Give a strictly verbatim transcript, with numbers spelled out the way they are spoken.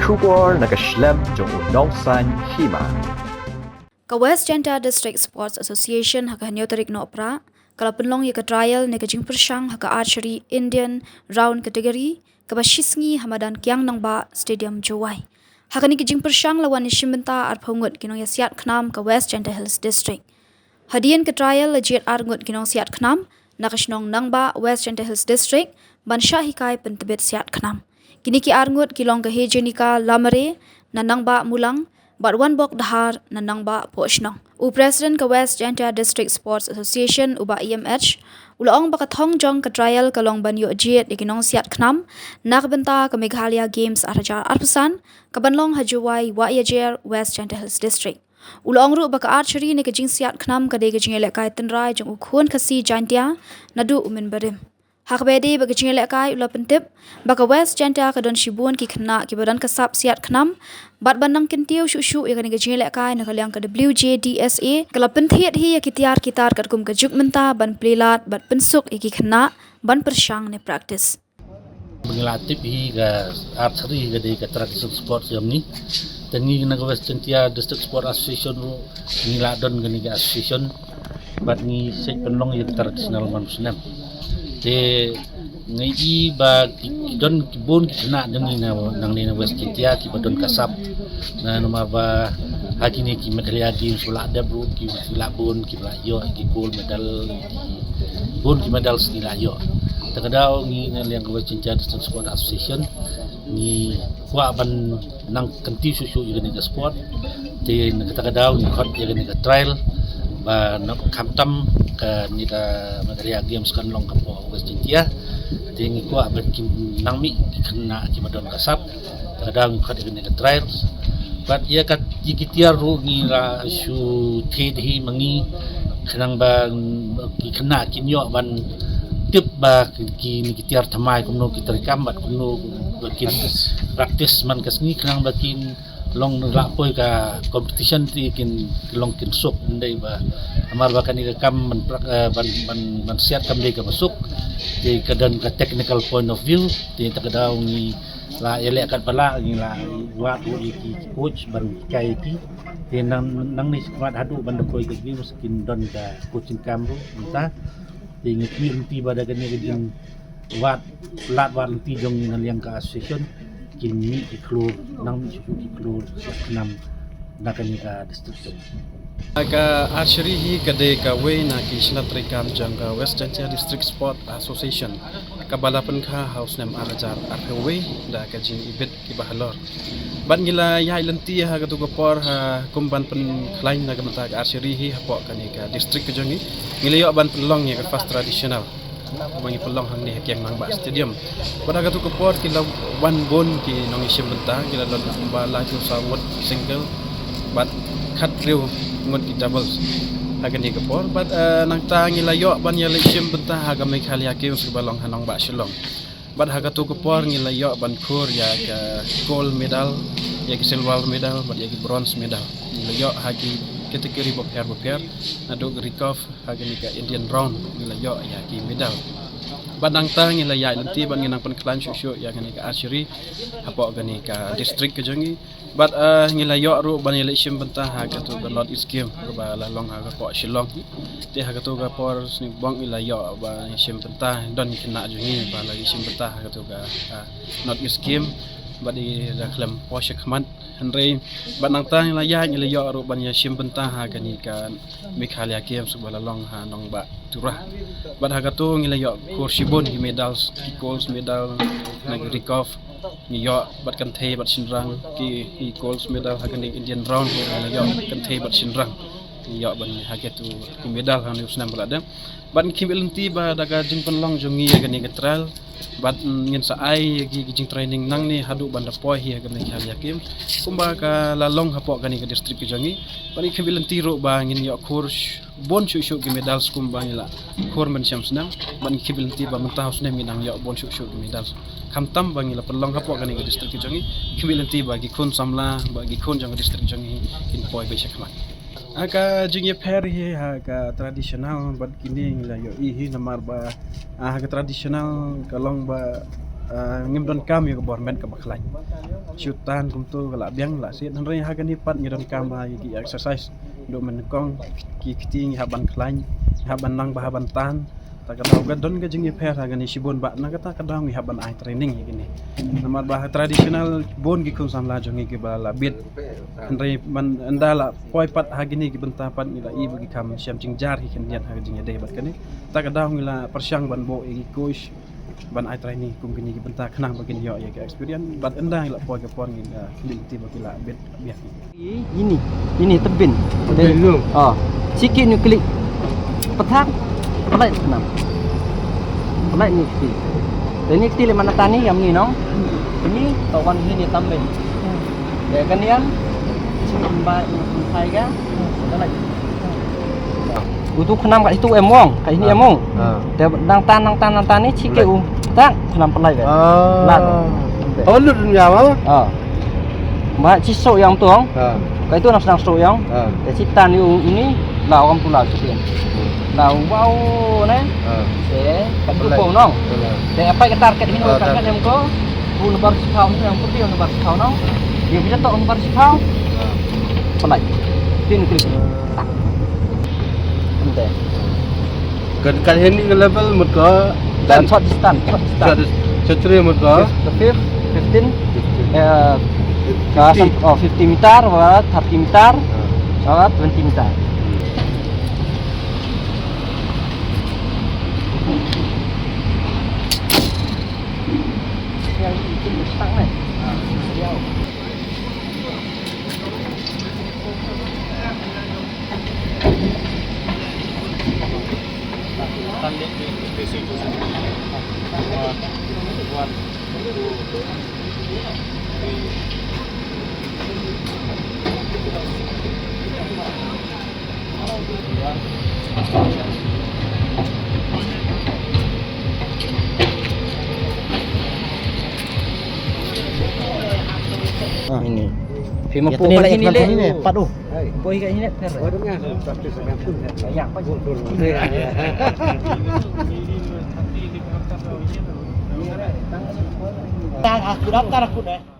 Khubor na ka shlem jong u nongsaiñ hima. Ka West Jaintia District Sports Association ha ka hynñiew tarik Nohprah ka la pynlong ïa ka trial ne ka jingpyrshang ha ka archery Indian round category kaba shisngi ha madan Kiang Nangbah Stadium Jowai. Ha kane ka jingpyrshang la wan ïashim bynta arphew ngut ki nongïasiat khnam ka West Jaintia Hills District. Hadien ka trial la jied ar ngut ki nongsiat khnam na ka shnong Nangbah, West Jaintia Hills District, ban shah hikai pyntbit siat khnam. Kine ki ar ngut ki long ka Hejenika Lamare na Nangbah Mulang bad Wanbok Dhar na Nangbah Pohshnong. U President ka West Jaintia District Sports Association, u Bah E M H, u la ong ba ka thong jong ka trial ka long ban ïoh jied ïa ki nongsiat khnam na ka bynta ka Meghalaya Games ar hajar arphew san kaban long ha Jowai, Wahiajer, West Jaintia Hills District. U la ong ruh ba ka archery ne ka jingsiat khnam ka dei ka jingïalehkai tynrai jong u khun Khasi Jaintia naduh u mynbarim. Ha kaba ïadei bad ka jingïalehkai, u la pyntip ba ka West Jaintia ka don shibun ki khynnah kiba don ka sap siat khnam bad ban nang kyntiew shuh shuh ïa kane ka jingïalehkai, na ka liang ka W J D S A ka la pynthied hi ïa ki tiar ki tar katkum ka juk mynta ban plie lad bad pynsuk ïa ki khynnah ban pyrshang ne practice. Ba ngi la tip hi ka archery ka dei ka traditional sport jong ngi. Te ngi na ka West Jaintia District Sport Association ruh ngi la don kane ka association bad ngi shu pynlong ïa ka traditional man snem. Te ngi i ba ki, ki don ki bun ki khynnah jong ngi na nangne na West Jaintia kiba don ka sap. Na namar ba ha kine ki Meghalaya Games ba la dep ruh ki, ki la bun kiba la ïoh ki gold medal, ki bun ki medal ki la ïoh. Te ka daw ngi na liang ka West Jaintia District Sport Association ngi kwah ban nang kyntiew shuh shuh ïa kane ka sport. Te na kata ka daw ngi khot ïa kane ka trial ba na khamtam kane ka Meghalaya Games kan long ka pdeng West Jaintia. Te ngi kwah ban kin nang mih ki khynnah kiba don ka sap. Te ka daw ngi khot ïa kane ka trial. Bad ïa ka, ïa ki tiar ruh ngi la shu thied hi ma ngi khnang ba ki khynnah kin ïoh ban tip ba ki, ki, ki tiar thymmai kumno ki treikam bad kumno ba kin practice man ka sngi khnang ba kin long lah poi ka competition te kin long kin suk ym dei ba namar ba kane ka kam ban prak-, eh, ban, ban, ban siat kam dei kaba suk. Te ka don ka technical point of view te ta ka daw ngi la ïaleh katba lah ngi la wad ruh ïa ki coach ban hikai ïa ki. Te nang, nangne shakhmat haduh ban da poi ka games kin don ka coaching camp ruh mynta. Te ngi kyrpad lynti ba da kane ka jing wad, lad wad lynti jong ngi na liang ka association kin mih ki klur, nang mih shuh ki klur siat khnam na kane ka district jong ngi. Ka archery hi ka dei kawei na ki shnat treikam jong ka West Jaintia District Sport Association kaba la pynkha ha u snem ar hajar arphew wei da ka jingibit kiba halor. Bad ngi la ïaid lynti ha katu ka por ha kum ban pynkhlaiñ na ka bynta ka archery hi hapoh kane ka district ka jong ngi. Ngi la ïoh ban pynlong ïa ka first traditional ba ngi pynlong hangne ha Kiang Nangbah Stadium. Bad ha katu ka por ki la wan bun ki nongïashim bynta, ki la don kumba laiphew saw ngut single bad khathynriew ngut ki doubles ha kane ka por. Bad, eh, nangta ngi la ïoh ban ïaleh shim bynta ha ka Meghalaya Games kaba long ha nongbah Shillong. Bad ha katu ka por ngi la ïoh ban khur ïa ka gold medal, ïa ki silver medal bad ïa ki bronze medal. Ngi la ïoh ha ki category bapher bapher, naduh ka recurve ha kane ka Indian round ngi la ïoh ïa ki medal. Bad nangta ngi la ïaid lynti bad ngi nang pynkhlaiñ shuh shuh ïa kane ka archery hapoh kane ka district ka jong ngi. Bad, eh, ngi la ïoh ruh ban ïaleh shim bynta ha katu ka North East Game kaba la long ha ka pdeng Shillong. Te ha katu ka por sniewbok ngi la ïoh ban shim bynta, don ki khynnah jong ngi ba la ïashim bynta ha katu ka, ah, North East Game bad i la khlem poi shakhmat. Hynrei bad nangta ngi la ïaid ngi la ïoh ruh ban ïashim bynta ha kane ka Meghalaya Games ba la long ha nongbah Tura. Bad ha katu ngi la ïoh khur shibun ki medals, ki gold medal, na ki recurve, ngi ïoh bad kynthei bad shynrang, ki, ki gold medal ha kane Indian round ngi la ïoh kynthei bad shynrang. Ngi ïoh ban ha katu ki medal ha kane u snem ba la dep. Bad ngi khmih lynti ba da ka jingpynlong jong ngi ïa kane ka trial bad, mm, ngin sa ai ïa ki, ki jingtraining nangne haduh ban da poi hi ha ka Meghalaya Games kumba ka la long hapoh kane ka district ka jong ngi. Bad ngi khmih lynti ruh ba ngin ïoh khur bun shuh shuh ki medals kumba ngi la khur mynshem snem. Bad ngi khmih lynti ba mynta u snem ngin nang ïoh bun shuh shuh ki medals. Khamtam ba ngi la pynlong hapoh kane ka district ka jong ngi, khmih lynti ba ki khun samla, ba ki khun jong ka district jong ngi kin poi beit shakhmat. Ha ka jingïapher hi ha ka traditional bad kine ngi la ïohi hi namar ba, ah, ha ka traditional ka long ba Ah, ngim donkam ïa ka bor met kaba khlaiñ. Shu tan kumto ka la biang la siat. Hynrei ha kane pat ngi donkam ba ïa ki exercise. Duh mynnyngkong ki kti ngi hap ban khlaiñ, ngi hap ban nang ba hap ban tan. Ta ka daw ka don ka jingïapher ha kane shibun ba na kata ka daw ngi hap ban ai training ïa kine. Namar ba ha traditional bun ki khun samla jong ngi kiba la bit. Hynrei ban ynda la poi pat ha kine ki bynta pat ngi la i ba ki kham shem jingjar ki khyndiat ha ka jingïadei bad kane. Ta ka daw ngi la pyrshang ban buh ïa ki coach ban ai training kum kine ki bynta khnang ba kin ïoh ïa ka experience bad ynda ngi la poi ka por ngi la klik te ba ki la bit biang. Ini, ini tebin. Tebin tu. Ah, sikit ni klik. Petak, pelai kenam. Pelai ni kti. Dan ni kti le mana tani yang ni nong. Ini tawan ini tambin. Ya kan yan. Sini embai, empai ga. Pelai. Utu khnam kat situ em wong, kat sini em wong. Ha. Te nang tan, nang tan, nang tan ni sikit u. Tak, khnam pelai kan. Ah. Lat. Oh, lut dunia mah. Ha. Ba ci sok yang tu. Ha. Kat itu nang senang sok yang. Ha. Te ci tan u ini la orang tu la sikit. La wow ne. Ha. Te kat itu pun nong. Pelai. Te apa ke target ini, ha, target yang ko. Bu nomor sepuluh ni, yang putih nomor sepuluh nong. Dia bisa tok nomor sepuluh. Ha. Pelai. Tin klik. Tak. Ante. Kan, kan hini ka level mut ko dan short distance, short distance. Short dis-, short track mut ko. Fif-, the fifth, fifteen, fifteen. Eh, fifty. Ah, sam-, oh, fifty meter, wa thirty meter, ah, wa twenty meter. Hmm. Ah, ini. Phi ma pu kat ini le. Pat tu. Poi kat ini le. Ya, pat. Aku daftar aku dah.